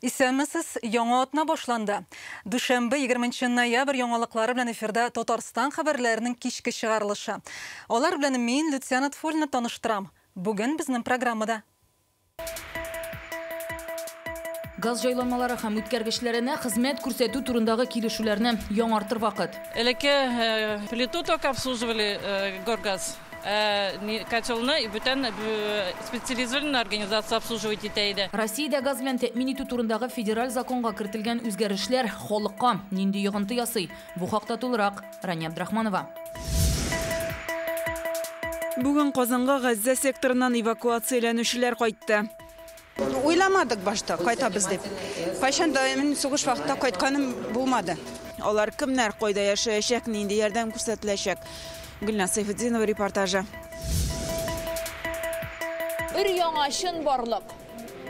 Исәнмесез, яңа атна башланды. Дүшәмбе 20 ноябрь яңалыклары белән эфирда Татарстан хәбәрләренең кичке чыгарылышы. Алар белән мин Люциана Тфуллина таныштырам. Бүген безнең программада. Газ җайланмалары һәм үткәргечләренә хезмәт күрсәтү турындагы килешүләрне яңартыр вакыт. Элекке плиту только обслуживали Горгаз. Котелны бүтән специализированная организация обслуживать итә иде. Россиядә газ белән тәэмин итү турындагы федераль законга кертелгән үзгәрешләр халыкка нинди йогынты ясый? Бу хакта тулырак Рания Абдрахманова. Бүген Казанга Газзә секторыннан эвакуацияләнүчеләр кайтты. Уйламадык башта кайтабыз дип. Кайчан да мин сугыш вакытта кайтканым булмады. Алар кемнәр, кайда яшәячәк, нинди ярдәм күрсәтеләчәк? Гөлназ Сайфетдинова репортажы. Өр яңа чынбарлык.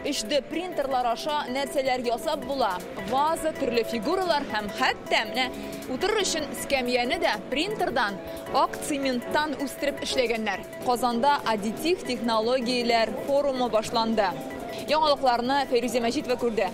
3D принтерлар аша нәрсәләр ясап була? Ваза, төрле фигуралар һәм хәтта менә утырыр өчен эскәмияне дә принтердан, ак цементтан үстереп эшләгәннәр. Казанда аддитив технологияләр форумы башланды. Яңалыкларны Фәйрүзә Мәҗитова күрде.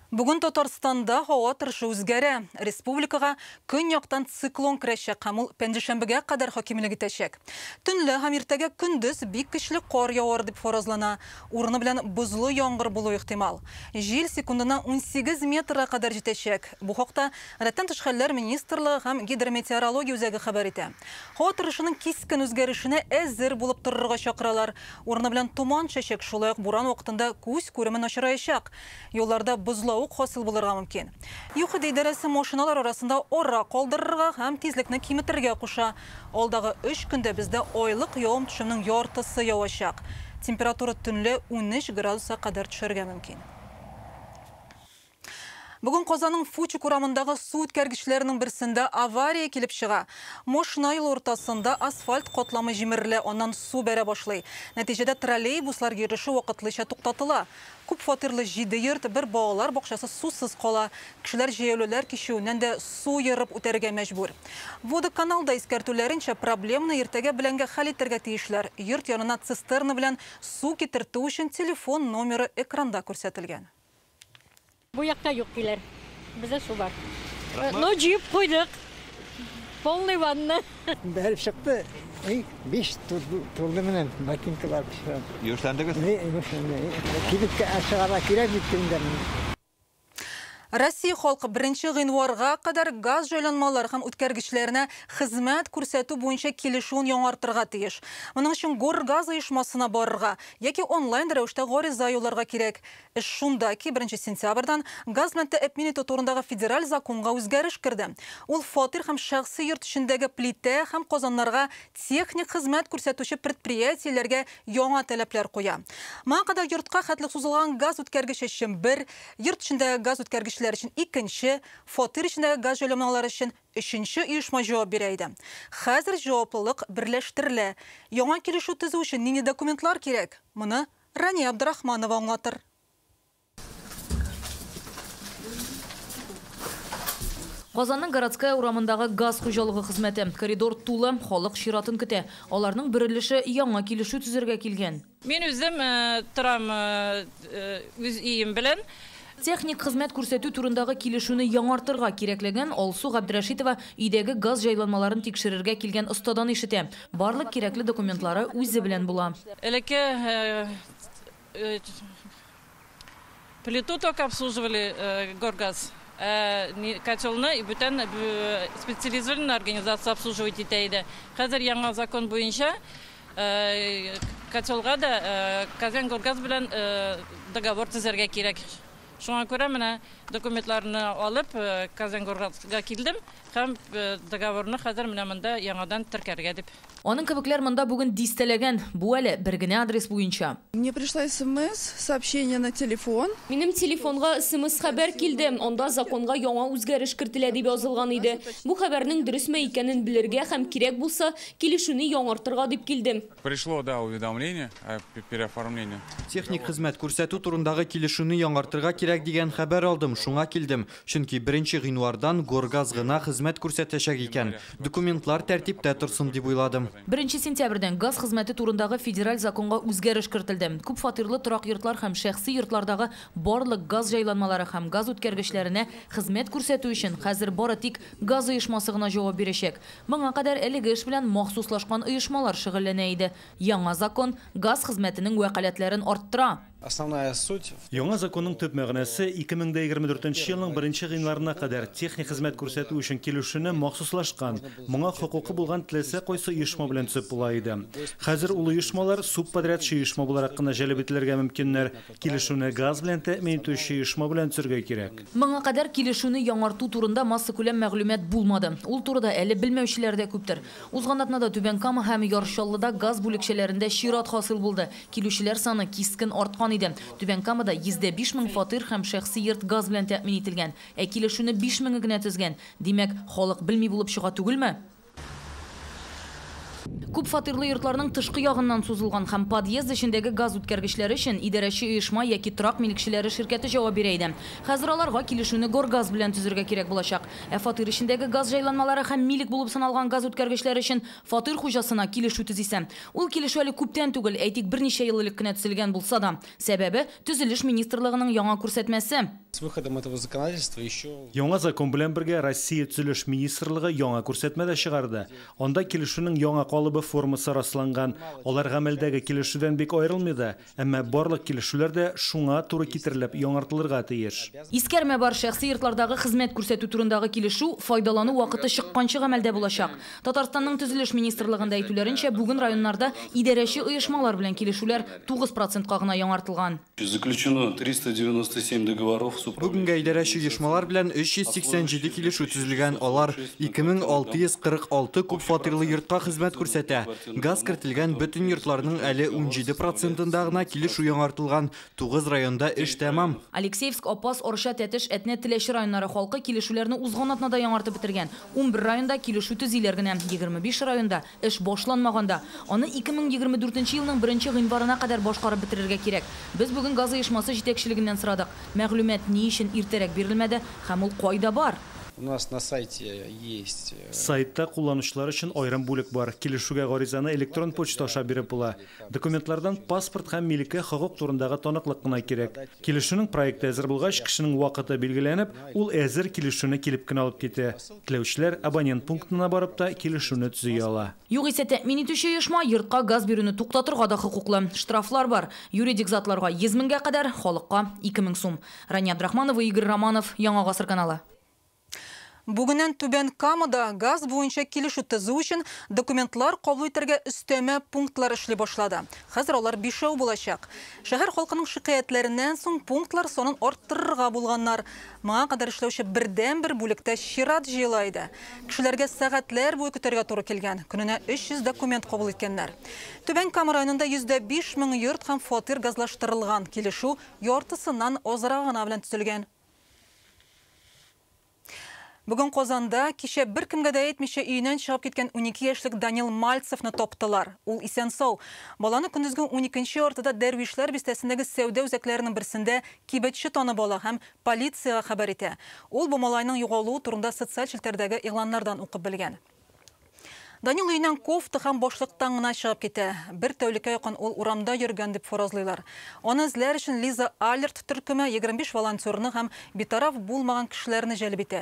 Бүген Татарстанда һава торышы үзгәрә. Республикага көньяктан циклон керәчәк һәм ул пәнҗешәмбегә кадәр хакимлек итәчәк. Төнлә һәм иртәгә көндез бик көчле кар явар дип фаразлана. Урыны белән бозлы яңгыр булу ихтимал. Җил секундына 18 метрга кадәр җитәчәк. Бу хакта Гадәттән тыш хәлләр министрлыгы һәм гидрометеорология үзәге хәбәр итә. Һава торышының кискен үзгәрешенә әзер булып торырга чакыралар. Урыны белән томан төшәчәк, шулай ук буран вакытында күз күреме начараячак. Юлларда бозлавык хасил булырга мөмкин. ЮХИДИ идарәсе машиналар арасында ара калдырырга һәм тизлекне киметергә куша. Алдагы 3 көндә бездә айлык явым-төшемнең яртысы явачак. Температура төнлә 13 градуска кадәр төшәргә мөмкин. Бүген Казанның Фучик урамындагы су үткәргечләренең берсендә авария килеп чыга. Машина юлы уртасында асфальт катламы җимерелә, аннан су бәрә башлый. Нәтиҗәдә троллейбуслар йөреше вакытлыча туктатыла. Күп фатирлы 7 йорт, бер балалар бакчасы сусыз кала. Кешеләр җәяүлеләр кичүеннән дә су ерып үтәргә мәҗбүр. Водоканалда искәртүләренчә проблеманы иртәгә беләнгә хәл итәргә тиешләр. Йорт янына цистерна белән су китертү өчен телефон номеры экранда күрсәтелгән. Бу якта юк диләр. Бездә су бар. Ну, җыеп куйдык. Полный ванна. Бәреп чыкты. 5 тулды менән ботинкалар пешерәм. Юешләндегез? Кибеткә чыгарга кирәк бит инде. Россия халкы 1 гыйнварга кадәр газ җайланмалары һәм үткәргечләренә хезмәт күрсәтү буенча килешүен яңартырга тиеш. Моның өчен Горгаз оешмасына барырга яки онлайн рәвештә гариза юлларга кирәк. Эш шунда ки, 1 сентябрьдән газ белән тәэмин итү турындагы федераль законга үзгәреш керде. Ул фатир һәм шәхси йорт эчендәге плитә һәм казаннарга техник хезмәт күрсәтүче предприятиеләргә яңа таләпләр куя. Моңа кадәр йортка хәтле сузылган газ үткәргече өчен бер, йорт эчендәге газ үткәргечләр өчен икенче, фатир эчендәге газ җайланмалары өчен өченче оешма җавап бирә иде. Хәзер җаваплылык берләштерелә. Яңа килешү төзү өчен нинди документлар кирәк? Моны Рания Абдрахманова аңлатыр. Казанның Городская урамындагы газ хуҗалыгы хезмәте. Коридор тулы, халык чиратын көтә. Аларның бер өлеше яңа килешү төзергә килгән. Мин үзем торам үз өем белән. Техник хезмәт күрсәтү турындагы килешүне яңартырга кирәклеген Алсу Габдрәшитова өйдәге газ җайланмаларын тикшерергә килгән остадан ишетә. Барлык кирәкле документлары үзе белән була. Элекке плиту только обслуживали Горгаз. Котелны бүтән специализированная организация обслуживать итә иде. Хәзер яңа закон буенча котелга да Казан Горгаз белән договор төзергә кирәк. Шуңа күрә менә документларны алып Казан Горгазга килдем һәм договорны хәзер менә монда яңадан теркәргә дип. Аның кебекләр монда бүген дистәләгән. Бу әле бер генә адрес буенча. Мне пришла СМС, сообщение на телефон. Минем телефонга СМС хәбәр килде. Анда законга яңа үзгәреш кертелә дип язылган иде. Бу хәбәрнең дөресме икәнен белергә һәм кирәк булса килешүне яңартырга дип килдем. Пришло, да, уведомление о переоформлении. Техник хезмәт күрсәтү турындагы килешүне яңартырга кирәк дигән хәбәр алдым, шуңа килдем. Чөнки 1 гыйнвардан Горгаз гына хезмәт хезмәт күрсәтәчәк икән. Документлар тәртиптә торсын дип уйладым. 1 сентябрьдән газ хезмәте турындагы федераль законга үзгәреш кертелде. Күп фатирлы торак йортлар һәм шәхси йортлардагы барлык газ җайланмалары һәм газ үткәргечләренә хезмәт күрсәтү өчен хәзер бары тик газ оешмасы гына җавап бирәчәк. Моңа кадәр әлеге эш белән махсуслашкан оешмалар шөгыльләнә иде. Яңа закон газ хезмәтенең вәкаләтләрен арттыра. Основная суть. Яңа законның төп мәгънәсе 2024 елның 1 гыйнварына кадәр техник хезмәт күрсәтү өчен килешүне махсуслашкан, моңа хокукы булган теләсә кайсы оешма белән төзеп була иде. Хәзер ул оешмалар субподрядчы оешма буларак кына җәлеп ителергә мөмкиннәр. Килешүне газ белән тәэмин итүче оешма белән төзергә кирәк. Моңа кадәр килешүне яңарту турында массакүләм мәгълүмат булмады. Ул турыда әле белмәүчеләр дә күптер. Узган атнада Түбән Кама һәм Яр Чаллыда газ бүлекчәләрендә чират хасил булды. Килүчеләр саны кискен арткан иде. Түбән Камада 105 мең фатир һәм шәхси йорт газ белән тәэмин ителгән. Ә килешүне 5 меңе генә төзгән. Димәк, халык белми булып чыга түгелме? Күп фатирлы йортларның тышкы ягыннан сузылган һәм подъезд эчендәге газ үткәргечләре өчен идарәче оешма яки торак милекчеләре ширкәте җавап бирә иде. Хәзер аларга килешүне Горгаз белән төзергә кирәк булачак. Ә фатир эчендәге газ җайланмалары һәм милек булып саналган газ үткәргечләре өчен фатир хуҗасына килешү төзисе. Ул килешү әле күптән түгел, әйтик, берничә ел элек кенә төзелгән булса да. Сәбәбе төзелеш министрлыгының яңа күрсәтмәсе. С выходом этого законодательства еще Яңа закон белән бергә Россия төзелеш министрлыгы яңа күрсәтмә дә чыгарды. Анда килешүнең яңа калыбы формасы расланган. Алар гамәлдәге килешүдән бик аерылмый да, әмма барлык килешүләр дә шуңа туры китерелеп яңартылырга тиеш. Искәрмә бар, шәхси йортлардагы хезмәт күрсәтү турындагы килешү файдалану вакыты чыкканчы гамәлдә булачак. Татарстанның төзелеш министрлыгында әйтүләренчә, бүген районнарда идарәче оешмалар белән килешүләр 9%-ка гына яңартылган. Заключено 397 договоров с Бүгенгә идарәче оешмалар белән 387 килешү төзелгән. Алар 2646 күп фатирлы йортка хезмәт күрсәтә. Газ кертелгән бөтен йортларның әле 17%-ында гына килешү яңартылган. 9 районда эш тәмам. Алексеевск, Апас, Орша, Тәтеш, Әтнә, Теләче районнары халкы килешүләрне узган атнада яңартып бетергән. 11 районда килешү төзиләр генә, 25 районда эш башланмаганда. Аны 2024 елның 1 гыйнварына кадәр башкарып бетерергә кирәк. Без бүген газ оешмасы җитәкчелегеннән сорадык. Мәгълүмат ни өчен иртәрәк бирелмәде һәм ул кайда бар? У нас на сайте есть Сайтта кулланучылар өчен аерым бүлек бар. Килешүгә гаризаны электрон почта аша биреп була. Документлардан паспорт һәм милеккә хокук турындагы таныклык кына кирәк. Килешүнең проекты әзер булгач, кешенең вакыты билгеләнеп, ул әзер килешүне килеп кенә алып китә. Теләүчеләр абонент пунктына барып та килешүне төзи ала. Югыйсә тәэмин итүче оешма йортка газ бирүне туктатырга да хокуклы. Штрафлар бар. Юридик затларга 100 меңгә кадәр, халыкка 2000 сум. Рания Абдрахманова, Игорь Романов, Яңа Гасыр каналы. Бүгеннән Түбән Камада газ буенча килешү төзү өчен документлар кабул итәргә өстәмә пунктлар эшли башлады. Хәзер алар 5 булачак. Шәһәр халкының шикаятьләреннән соң пунктлар санын арттырырга булганнар. Моңа кадәр эшләүче бердәнбер бүлектә чират җыела иде. Кешеләргә сәгатьләр буе көтәргә туры килгән. Көненә 300 документ кабул иткәннәр. Түбән Кама районында 105 мең йорт һәм фатир газлаштырылган. Килешү яртысыннан азрак гына белән төзелгән. Бүген Казанда кичә беркемгә дә әйтмичә өеннән чыгып киткән 12 яшьлек Данил Мальцевны таптылар. Ул исән-сау. Баланы көндезге 12-нче яртыда Дәрвишләр бистәсендәге сәүдә үзәкләренең берсендә кибетче танып ала һәм полициягә хәбәр итә. Ул бу малайның югалуы турында социаль челтәрдәге игъланнардан укып белгән. Данил өеннән кофта һәм башлыктан гына чыгып китә. Бер тәүлеккә якын ул урамда йөргән дип фаразлыйлар. Аны эзләр өчен Лиза Алерт төркеме 25 волонтерны һәм битараф булмаган кешеләрне җәлеп итә.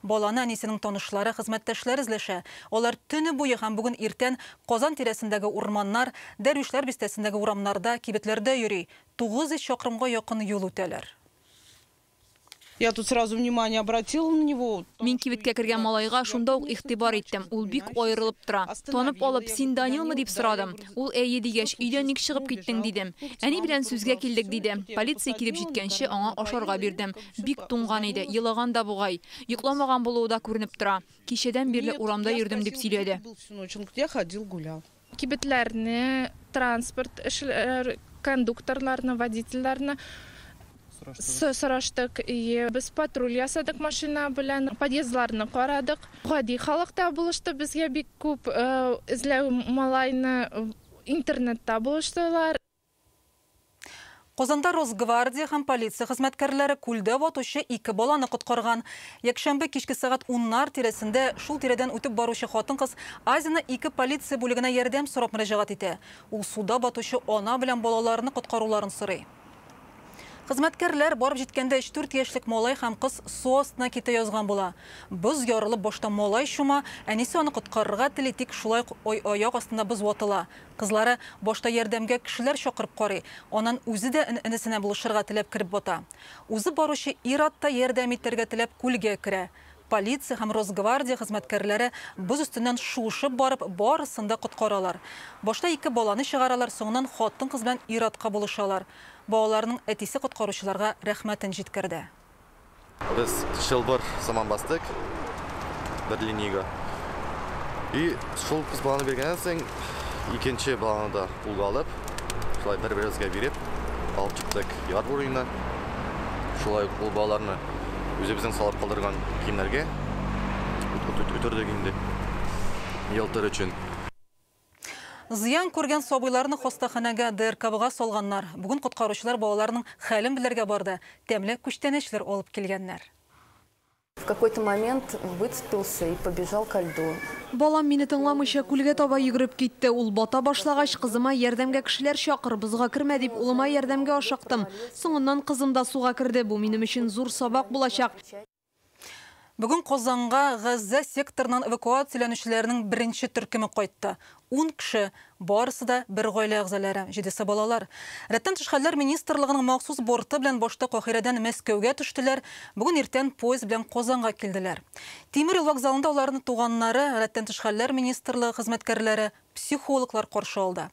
Баланы әнисенең танышлары, хезмәттәшләре эзләшә. Алар төне буе һәм бүген иртән Казан тирәсендәге урманнар, Дәрвишләр бистәсендәге урамнарда, кибетләрдә йөри. 900 чакрымга якын юл үтәләр. Я тут сразу внимание обратила на него. Мин кибеткә кергән малайга шунда ук игътибар иттем. Ул бик аерылып тора. Танып алып, син Данилмы дип сорадым. Ул әйе дигәч, өйдән ник чыгып киттең дидем. Әни белән сүзгә килдек диде. Полиция килеп җиткәнче аңа ашарга бирдем. Бик туңган иде, елаган да бугай. Йокламаган булуы да күренеп тора. Кичәдән бирле урамда йөрдем дип сөйләде. Я ходил, гулял. Кибетләрне, транспорт эшләр, кондукторларны, водительләрне сораштык. Без патруль ясадык машина белән, подъездларны карадык. Гади халык та булышты безгә бик күп, эзләү малайны интернетта булыштылар. Казанда Росгвардия һәм полиция хезмәткәрләре күлдә батучы 2 баланы коткарган. Якшәмбе кичке сәгать 10-нар тирәсендә шул тирәдән үтеп баручы хатын-кыз Азина 2 полиция бүлегенә ярдәм сорап мөрәҗәгать итә. Ул суда батучы ана белән балаларны коткаруларын сорый. Хезмәткәрләр барып җиткәндә 3-4 яшьлек малай һәм кыз су астына китә язган була. Боз ярылып башта малай чума, әнисе аны коткарырга тели, тик шулай аяк астында боз ватыла. Кызлары башта ярдәмгә кешеләр чакырып карый, аннан үзе дә энесенә булышырга теләп кереп бата. Узып баручы ир-ат та ярдәм итәргә теләп күлгә керә. Полиция һәм Росгвардия хезмәткәрләре боз өстеннән шуышып барып, барысын да коткаралар. Башта 2 баланы чыгаралар, соңыннан хатын-кыз белән ир-атка булышалар. Балаларның әтисе коткаручыларга рәхмәтен җиткерде. Без чылбыр сыман бастык бер линиягә. И шул кыз баланы биргәннән соң икенче баланы да кулга алып, шулай бер-беребезгә биреп алып чыктык яр буена. Шулай ул балаларны үзебезнең салып калдырган киемнәргә үтердек инде. Елтыр өчен. Зыян күргән сабыйларны хастаханәгә ДРКБга салганнар. Бүген коткаручылар балаларның хәлен белергә барды. Тәмле күчтәнәчләр алып килгәннәр. В какой-то момент выцепился и побежал ко льду. Балам мине тыңламыйча күлгә таба йөгереп китте. Ул бата башлагач, кызыма ярдәмгә кешеләр чакыр, бозга кермә дип улыма ярдәмгә ашыктым. Соңыннан кызым да суга керде. Бу минем өчен зур сабак булачак. Бүген Казанга Газзә секторыннан эвакуацияләнүчеләрнең беренче төркеме кайтты. 10 кеше, барысы да бер гаилә әгъзалары, 7-се балалар. Рәттән тыш хәлләр министрлыгының махсус борты белән башта Каһирәдән Мәскәүгә төштеләр. Бүген иртән поезд белән Казанга килделәр. Тимер юл вокзалында аларның туганнары, рәттән тыш хәлләр министрлыгы хезмәткәрләре, психологлар каршы алды.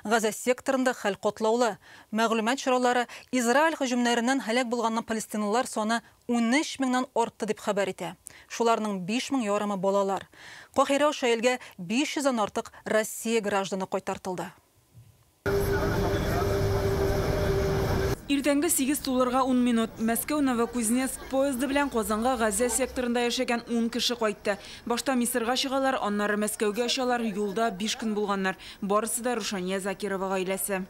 Газа секторында хәл катлаулы. Мәгълүмат чаралары Израиль һөҗүмнәреннән һәлак булган палестиналар саны 13 меңнән артты дип хәбәр итә. Шуларның 5 мең ярымы балалар. Каһирә аша илгә 500-дән артык Россия гражданы кайтартылды. Иртәнге 8 тулырга 10 минут. Мәскәү Новокузнецк поезды белән Казанга Газа секторында яшәгән 10 кеше кайтты. Башта Мисырга чыгалар, аннары Мәскәүгә очалар, юлда 5 көн булганнар. Барысы да Рушания Закирова гаиләсе.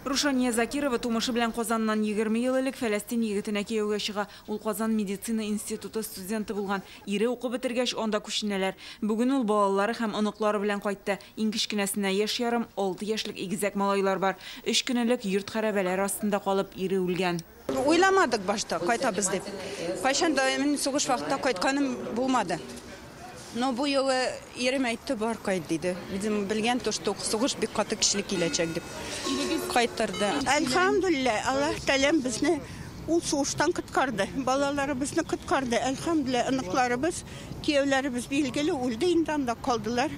Рушания Закирова тумышы белән Казаннан 20 ел элек Фәләстин егетенә кияүгә чыга. Ул Казан медицина институты студенты булган. Ире укып бетергәч, анда күченәләр. Бүген ул балалары һәм оныклары белән кайтты. Иң кечкенәсенә яшь ярым, 6 яшьлек игезәк малайлар бар. 3 көн элек йорт хәрабәләре астында калып, ире үлгән. Уйламадык башта кайтабыз дип. Кайчан да мин сугыш вакытта кайтканым булмады. Но бу юлы ирем әйтте, бар кайт диде. Видимо, белгән то, что сугыш бик каты кешелек киләчәк дип. Кайтарды. Әлхәмдүлилләһ, Аллаһ Тәгалә безне ул сугыштан коткарды. Балаларыбызны коткарды. Әлхәмдүлилләһ, оныкларыбыз, кияүләребез билгеле үлде инде, анда калдылар.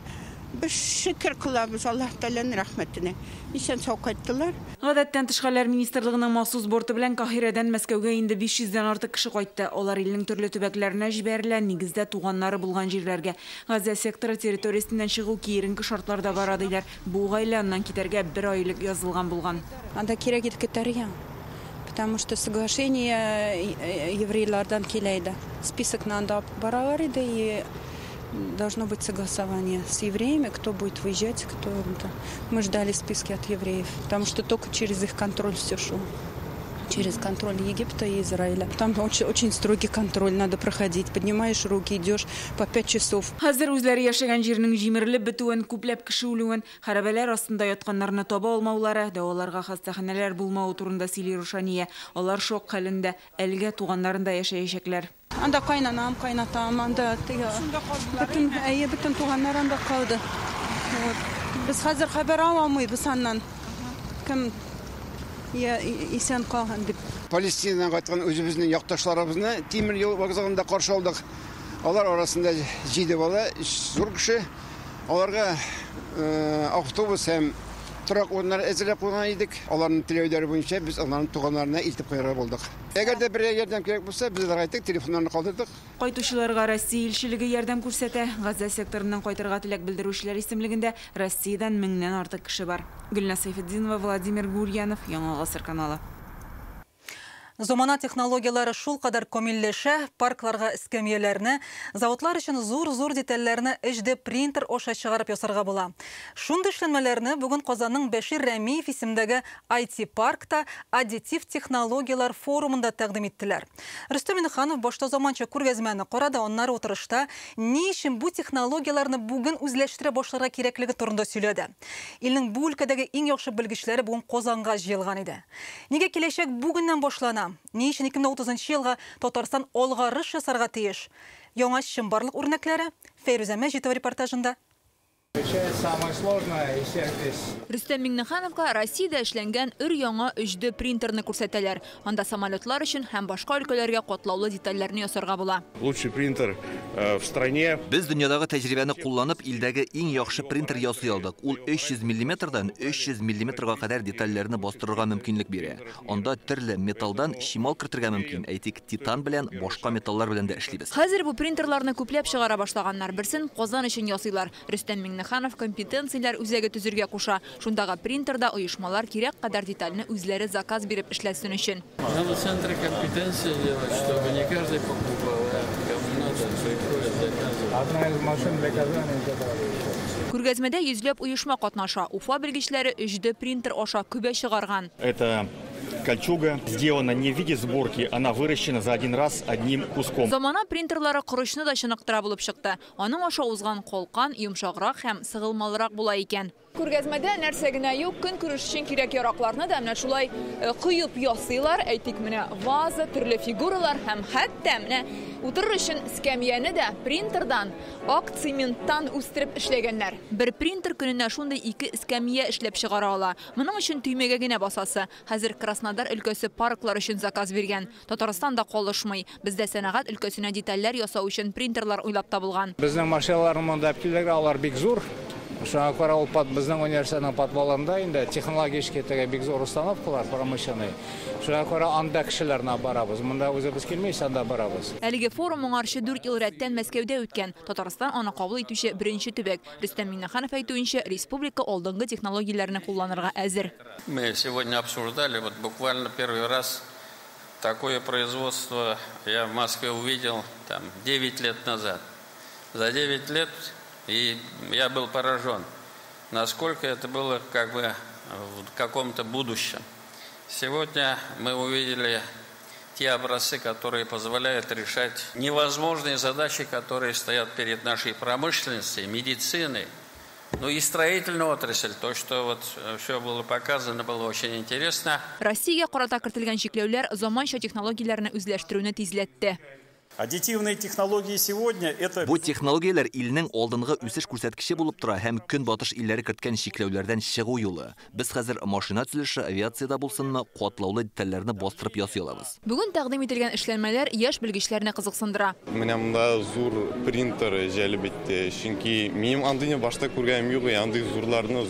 Без шөкер кылабыз Аллаһ Тәгаләнең рәхмәтенә. Исән сау кайттылар. Гадәттән тыш хәлләр министрлыгының махсус борты белән Каһирәдән Мәскәүгә инде 500-дән артык кеше кайтты. Алар илнең төрле төбәкләренә җибәрелә, нигездә туганнары булган җирләргә. Газа секторы территориясеннән чыгу киеренке шартларда бара диләр. Бу гаилә аннан китәргә бер ай элек язылган булган. Анда кирәк иде китәргә, потому что соглашение еврейлардан килә иде. Списокны анда алып баралар иде, и должно быть согласование с евреями, кто будет выезжать, кто... Мы ждали списки от евреев, потому что только через их контроль все шло. Через контроль Египта и Израиля. Там очень, очень строгий контроль надо проходить. Поднимаешь руки, идешь по 5 часов. Хәзер үзләре яшәгән җирнең җимерелеп бетүен, күпләп кеше үлүен, хәрабәләр астында ятканнарны таба алмаулары, дәваларга хастаханәләр булмавы турында сөйли Рушания. Алар шок хәлендә, әлегә туганнарында яшәячәкләр. Анда кайнанам, кайнатам, анда бөтен, әйе, бөтен туганнар анда калды. Вот. Без хәзер хәбәр ала алмыйбыз аннан. Кем исән калган дип. Палестинадан кайткан үзебезнең якташларыбызны тимер юл вокзалында каршы алдык. Алар арасында 7 бала, 3 зур кеше. Аларга автобус һәм торак урыннары әзерләп куйган идек. Аларның теләүләре буенча без аларның туганнарына илтеп куярга булдык. Әгәр дә берәр ярдәм кирәк булса, без аларга әйттек, телефоннарны калдырдык. Кайтучыларга Россия илчелеге ярдәм күрсәтә. Газа секторыннан кайтырга теләк белдерүчеләр исемлегендә Россиядән 1000-нән артык кеше бар. Гөлназ Сәйфетдинова, Владимир Гурьянов, Яңа Гасыр каналы. Замана технологияләре шулкадәр камилләшә, паркларга эскәмияләрне, заводлар өчен зур-зур детальләрне 3D принтер аша чыгарып ясарга була. Шундый эшләнмәләрне бүген Казанның Бәшир Рәмиев исемендәге IT-паркта аддитив технологияләр форумында тәкъдим иттеләр. Рөстәм Миңнеханов башта заманча күргәзмәне карады, аннары утырышта ни өчен бу технологияләрне бүген үзләштерә башларга кирәклеге турында сөйләде. Илнең бу өлкәдәге иң яхшы белгечләре бүген Казанга җыелган иде. Нигә киләчәк бүгеннән башлана? Ни өчен 2030 елга Татарстан алгарыш ясарга тиеш? Яңа чынбарлык үрнәкләре Фәйрүзә Мәҗитова репортажында. Самое сложное из всех здесь. Рөстәм Миңнехановка Россиядә эшләнгән өр-яңа 3D принтерны күрсәтәләр. Анда самолетлар өчен һәм башка өлкәләргә катлаулы детальләрне ясарга була. Лучший принтер в стране. Без дөньядагы тәҗрибәне кулланып, илдәге иң яхшы принтер ясый алдык. Ул 300 миллиметрдан 300 миллиметрга кадәр детальләрне бастырырга мөмкинлек бирә. Анда төрле металлдан чимал кертергә мөмкин. Әйтик, титан белән, башка металлар белән дә эшлибез. Хәзер бу принтерларны күпләп чыгара башлаганнар. Берсен Казан өчен ясыйлар. Рөстәм Миңнеханов компетенцияләр үзәге төзергә куша. Шундагы принтерда оешмалар кирәк кадәр детальне үзләре заказ биреп эшләсен өчен. Надо центры компетенции делать, чтобы не каждый покупал, а кому надо, приходят, заказывают. Одна из машин для Казани. Күргәзмәдә йөзләп оешма катнаша. Уфа белгечләре 3D принтер аша көбә чыгарган. Это кольчуга сделана не в виде сборки, она выращена за один раз одним куском. Замана принтерлары корычны да чыныктыра булып чыкты. Аның аша узган колкан йомшаграк һәм сыгылмалырак була икән. Күргәзмәдә нәрсә генә юк, көнкүреш өчен кирәк яракларны да менә шулай коеп ясыйлар. Әйтик, менә ваза, төрле фигуралар һәм хәтта менә утырыр өчен эскәмияне дә принтердан, ак цементтан үстереп эшләгәннәр. Бер принтер көненә шундый ике эскәмия эшләп чыгара ала. Моның өчен төймәгә генә басасы. Хәзер Краснодар өлкәсе парклар өчен заказ биргән. Татарстан да калышмый. Бездә сәнәгать өлкәсенә детальләр ясау өчен принтерлар уйлап табылган. Безнең машиналар монда килергә, алар бик зур. Шуңа күрә ул безнең университетның подвалында инде технологический теге бик зур установкалар промышленный. Шуңа күрә анда кешеләрне барабыз. Монда үзебез килмейбез, анда барабыз. Әлеге форум моңарчы 4 ел рәттән Мәскәүдә үткән. Татарстан аны кабул итүче беренче төбәк. Рөстәм Миңнеханов әйтүенчә, республика алдынгы технологияләрне кулланырга әзер. Мы сегодня обсуждали, вот буквально первый раз такое производство я в Москве увидел там 9 лет назад. За 9 лет и я был поражен, насколько это было как бы в каком-то будущем. Сегодня мы увидели те образцы, которые позволяют решать невозможные задачи, которые стоят перед нашей промышленностью, медициной, ну и строительную отрасль. То, что вот все было показано, было очень интересно. Россиягә карата кертелгән чикләүләр заманча технологияләрне үзләштерүне тизләтте. Аддитивные технологии сегодня это... Бу технологияләр илнең алдынгы үсеш күрсәткече булып тора һәм көнбатыш илләре керткән чикләүләрдән чыгу юлы. Без хәзер машина төзелеше, авиациядә булсынмы, катлаулы детальләрне бастырып ясый алабыз. Бүген тәкъдим ителгән эшләнмәләр яшь белгечләрне кызыксындыра. Менә монда зур принтер җәлеп итте, чөнки минем андыйны башта күргәнем юк, андый зурларны,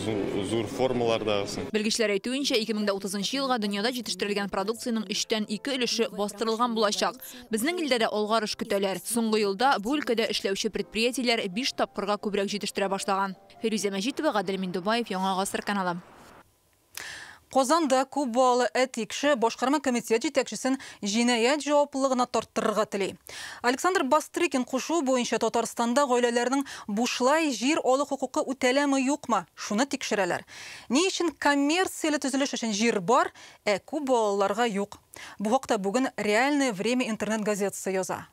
зур формалардагысын. Белгечләр әйтүенчә, 2030 елга дөньяда җитештерелгән продукциянең 2/3 өлеше бастырылган булачак. Безнең илдә дә алгарыш көтәләр. Соңгы елда бу өлкәдә эшләүче предприятиеләр 5 тапкырга күбрәк җитештерә башлаган. Фирүзә Мәҗитова, Гадел Миндубаев, Яңа Гасыр каналы. Казанда күп балалы әти кеше башкарма комитет җитәкчесен җинаять җаваплылыгына тарттырырга тели. Александр Бастрыкин кушуы буенча Татарстанда гаиләләрнең бушлай җир алу хокукы үтәләме юкмы, шуны тикшерәләр. Ни өчен коммерцияле төзелеш өчен җир бар, ә күп балаларга юк? Бу хакта бүген «Реальное время» интернет-газетасы яза.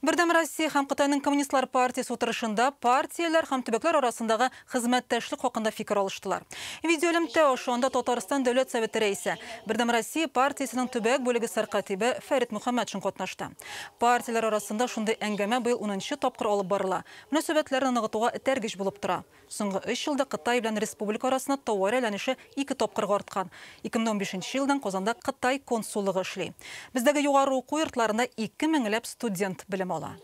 Бердәм Россия һәм Кытайның Коммунистлар партиясе утырышында партияләр һәм төбәкләр арасындагы хезмәттәшлек хакында фикер алыштылар. Видеоэлемтә аша анда Татарстан Дәүләт Советы рәисе, Бердәм Россия партиясенең төбәк бүлеге сәркатибе Фәрит Мөхәммәтшин катнашты. Партияләр арасында шундый әңгәмә быел 10нчы тапкыр алып барыла. Мөнәсәбәтләрне ныгытуга этәргеч булып тора. Соңгы 3 елда Кытай белән республика арасында товар әйләнеше 2 тапкырга арткан. 2015 елдан Казанда Кытай консуллыгы эшли. Бездәге югары уку йортларында 2 меңләп студент белем ала.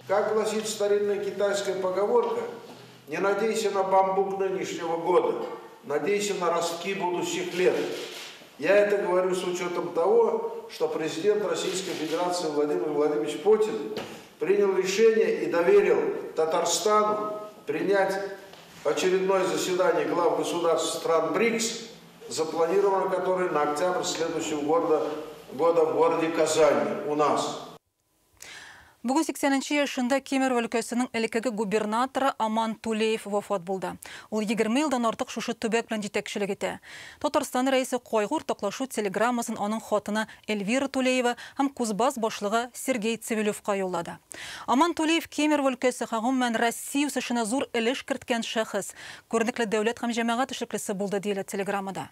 Как гласит старинная китайская поговорка, не надейся на бамбук нынешнего года, надейся на ростки будущих лет. Я это говорю с учетом того, что президент Российской Федерации Владимир Владимирович Путин принял решение и доверил Татарстану принять очередное заседание глав государств стран БРИКС запланировано который на октябрь следующего года в городе Казани у нас. Бүген 80 яшендә Кемерово өлкәсенең элеккеге губернаторы Аман Тулеев вафат булды. Ул 20 елдан артык шушы төбәк белән җитәкчелек итә. Татарстан рәисе кайгы уртаклашу телеграммасын аның хатыны Эльвира Тулеева һәм Кузбасс башлыгы Сергей Цивилевка юллады. Аман Тулеев Кемерово өлкәсе һәм гомумән Россия үсешенә зур өлеш керткән шәхес, күренекле дәүләт һәм җәмәгать эшлеклесе булды, диелә телеграммада.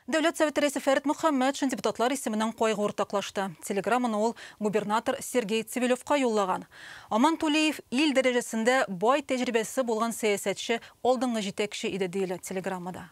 Дәүләт Советы рәисе Фәрит Мөхәммәтшин депутатлар исеменнән кайгы уртаклашты. Телеграмманы ул губернатор Сергей Цивилевка юллаган. Аман Тулеев ил дәрәҗәсендә бай тәҗрибәсе булган сәясәтче, алдынгы җитәкче иде, диелә телеграммада.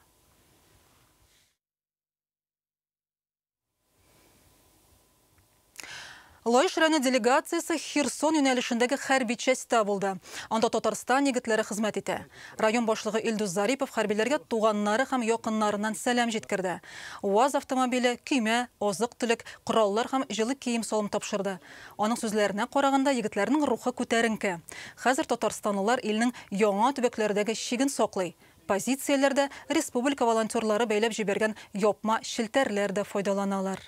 Лаеш районы делегациясе Херсон юнәлешендәге хәрби частьта булды. Анда Татарстан егетләре хезмәт итә. Район башлыгы Илдус Зарипов хәрбиләргә туганнары һәм якыннарыннан сәлам җиткерде. УАЗ автомобиле, көймә, азык-төлек, кораллар һәм җылы кием-салым тапшырды. Аның сүзләренә караганда, егетләрнең рухы күтәренке. Хәзер татарстанлылар илнең яңа төбәкләрдәге чиген саклый. Позицияләрдә республика волонтерлары бәйләп җибәргән япма челтәрләр дә файдаланалар.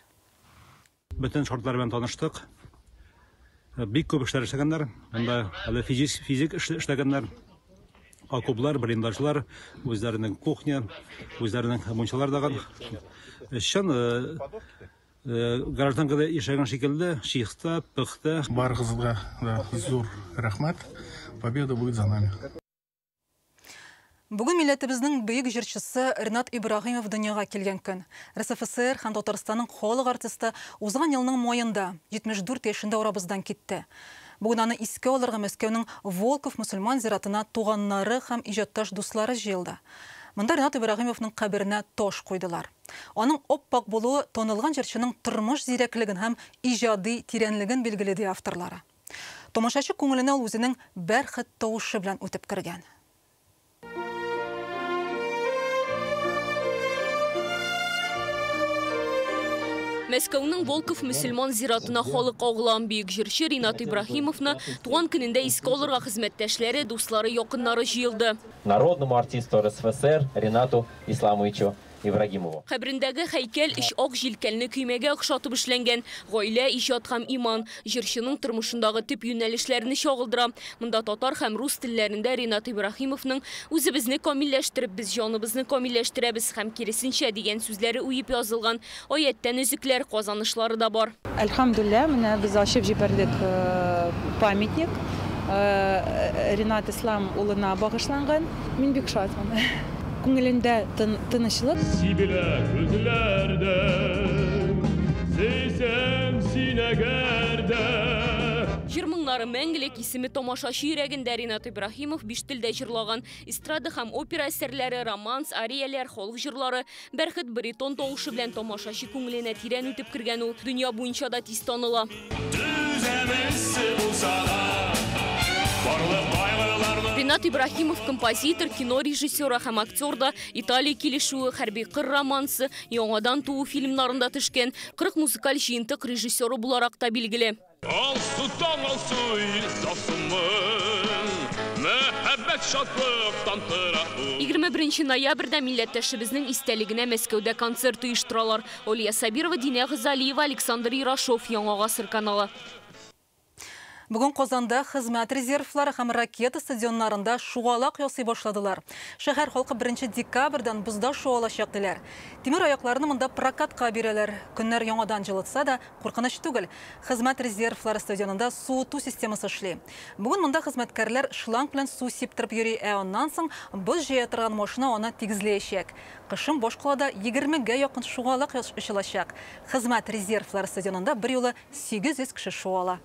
Бөтен шартлар белән таныштык. Бик күп эшләр эшләгәннәр. Монда әле физик эшләгәннәр. Окоплар, блиндажлар, үзләренең кухня, үзләренең мунчалар даган. Чын гражданкада яшәгән шикелле, чиста, пөхтә. Барыгызга да зур рәхмәт. Победа будет за нами. Бүген милләтебезнең бөек җырчысы Ринат Ибраһимов дөньяга килгән көн. РСФСР һәм Татарстанның халык артисты узган елның майында 74 яшендә арабыздан китте. Бүген аны искә алырга Мәскәүнең Волков мөселман зиратына туганнары һәм иҗатташ дуслары җыелды. Монда Ринат Ибраһимовның каберенә таш куйдылар. Аның оппак булуы танылган җырчының тормыш зирәклеген һәм иҗади тирәнлеген билгеләде авторлары. Тамашачы күңеленә ул үзенең бәрхет тавышы белән үтеп кергән. Мәскәүнең Волков мөселман зиратына халык агыла. Бөек җырчы Ринат Ибраһимовны туган көнендә искә алырга хезмәттәшләре, дуслары, якыннары җыелды. Народному артисту РСФСР Ринату Исламовичу Ибрагимову. Каберендәге һәйкәл өч ак җилкәнле көймәгә охшатып эшләнгән. Гаилә, иҗат һәм иман җырчының тормышындагы төп юнәлешләрне чагылдыра. Монда татар һәм рус телләрендә Ринат Ибраһимовның үзебезне камилләштереп, без җаныбызны камилләштерәбез һәм киресенчә дигән сүзләре уеп язылган. Аяттан өзекләр, казанышлары да бар. Әлхәмдүлилләһ, менә без ачып җибәрдек памятник Ринат Ислам улына багышланган. Мин бик шатмын. Күңелендә тынычлык. Сибилә күзләрдә, сөйсәм син әгәр дә. Җыр моңнары мәңгелек исеме тамашачы йөрәгендә. Ринат Ибраһимов биш телдә җырлаган. Эстрада һәм опера әсәрләре, романс, арияләр, халык җырлары, бәрхет баритон тавышы белән тамашачы күңеленә тирән үтеп кергән ул. Дөнья буенча да тиз таныла. Ринат Ибраһимов композитор, кино режиссеры һәм актер да. Италия килешүе, хәрби кыр романсы, яңадан туу фильмнарында төшкән. 40 музыкаль җыентык режиссеры буларак та билгеле. Алсу таң алсу илсафсымын, мәхәббәт шатлыктан тора. 21 ноябрьдә милләттәшебезнең истәлегенә Мәскәүдә концерт оештыралар. Олия Сабирова, Динә Газалиева, Александр Ярашов, Яңа Гасыр каналы. Бүген Казанда хезмәт резервлары һәм ракета стадионнарында шугалак ясый башладылар. Шәһәр халкы 1 декабрьдән бозда шуалачак диләр. Тимер аякларны монда прокатка бирәләр. Көннәр яңадан җылытса да куркыныч түгел. Хезмәт резервлары стадионында суыту системасы эшли. Бүген монда хезмәткәрләр шланг белән су сиптереп йөри, ә аннан соң боз җыя торган машина аны тигезләячәк. Кышын башкалада 20гә якын шугалак ачылачак. Хезмәт резервлары стадионында бер юлы 800 кеше шуала.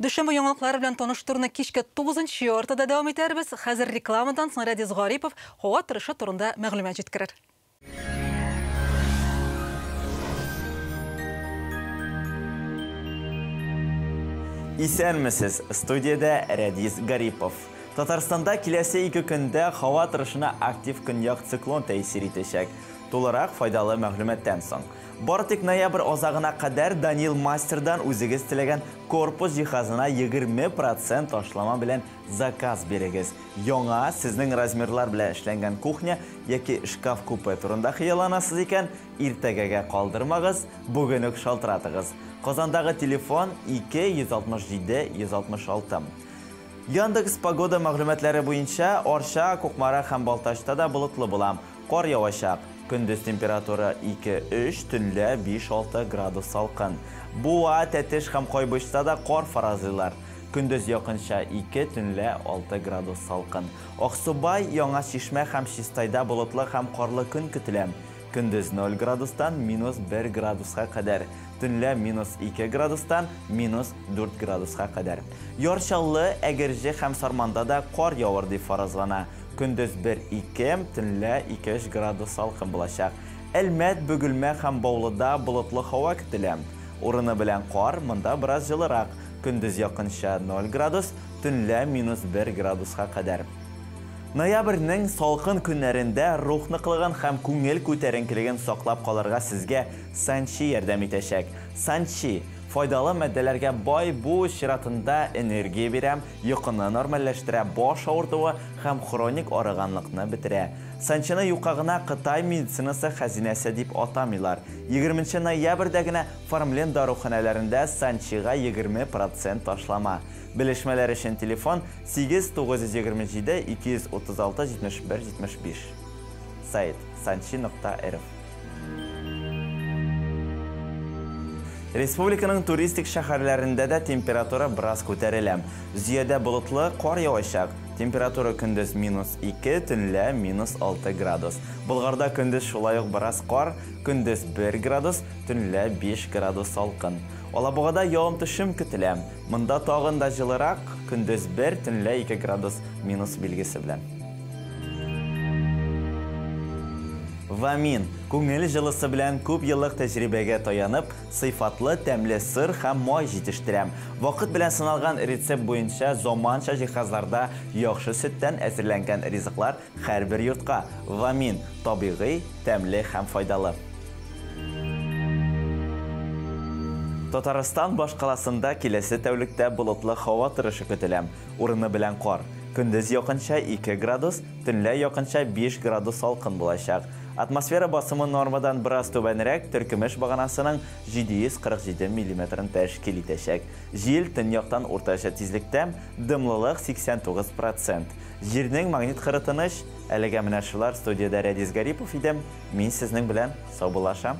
Дүшәмбе яңалыклары белән таныштыруны кичке 9:30-да дәвам итәрбез. Хәзер рекламадан соң Рәдис Гарипов һава торышы турында мәгълүмат җиткерер. Исәнмесез, студиядә Рәдис Гарипов. Татарстанда киләсе 2 көндә һава торышына актив көньяк циклон тәэсир итәчәк. Тулырак файдалы мәгълүматтан соң. Бары тик ноябрь азагына кадәр Данил Мастердан үзегез теләгән корпус җиһазына 20% ташлама белән заказ бирегез. Яңа, сезнең размерлар белән эшләнгән кухня яки шкаф-купе турында хыялланасыз икән, иртәгәгә калдырмагыз, бүген үк шалтыратыгыз. Казандагы телефон 2 167 166. Яндекс погода мәгълүматлары буенча Арча, Кукмара һәм Балтачта да болытлы була. Кар явачак. Көндез температура 2-3, төнлә 5-6 градус салкын. Буа, Тәтеш һәм Кайбычта да кар фаразлыйлар. Көндез якынча 2, төнлә 6 градус салкын. Аксубай, Яңа Чишмә һәм Чистайда болытлы һәм карлы көн көтелә. Көндез 0 градустан минус 1 градуска кадәр, төнлә минус 2 градустан минус 4 градуска кадәр. Яр Чаллы, Әгерҗе һәм Сарманда да кар явыр дип фаразлана. Көндез 1-2, төнлә 2-3 градус салкын булачак. Әлмәт, Бөгелмә һәм Баулыда болытлы һава көтелә. Урыны белән кар, монда бераз җылырак. Көндез якынча 0 градус, төнлә минус 1 градуска кадәр. Ноябрьнең салкын көннәрендә рух ныклыгын һәм күңел күтәренкелеген саклап калырга сезгә Санчи ярдәм итәчәк. Санчи файдалы матдәләргә бай, бу чиратында энергия бирә, йокыны нормальләштерә, баш авыртуы һәм хроник арыганлыкны бетерә. Санчины юкка гына Кытай медицинасы хәзинәсе дип атамыйлар. 20 ноябрьдә генә Фармлен даруханәләрендә Санчига 20% ташлама. Белешмәләр өчен телефон 8 927 236 71 75. Сайт sanchi.rf. Республиканың туристик шәһәрләрендә дә температура бераз күтәрелә. Зөядә болытлы, кар явачак. Температура көндез минус 2, төнлә минус 6 градус. Болгарда көндез шулай ук бераз кар, көндез 1 градус, төнлә 5 градус салкын. Алабугада явым-төшем көтелә. Монда тагын да җылырак, көндез 1, төнлә 2 градус минус билгесе белән. Вамин күңел җылысы белән күп еллык тәҗрибәгә таянып, сыйфатлы тәмле сыр һәм май җитештерә. Вакыт белән сыналган рецепт буенча заманча җиһазларда яхшы сөттән әзерләнгән ризыклар һәрбер йортка. Вамин табигый, тәмле һәм файдалы. Татарстан башкаласында киләсе тәүлектә болытлы һава торышы көтелә. Урыны белән кар. Көндез якынча 2 градус, төнлә якынча 5 градус салкын булачак. Атмосфера басымы нормадан бераз түбәнрәк, Төркемеш баганасының 747 миллиметрын тәшкил итәчәк. Җил төньяктан уртача тизлектә, дымлылык 89%. Җирнең магнит кыры тыныч. Әлегә менә шулар. Студиядә Рәдис Гарипов идем. Мин сезнең белән саубуллашам.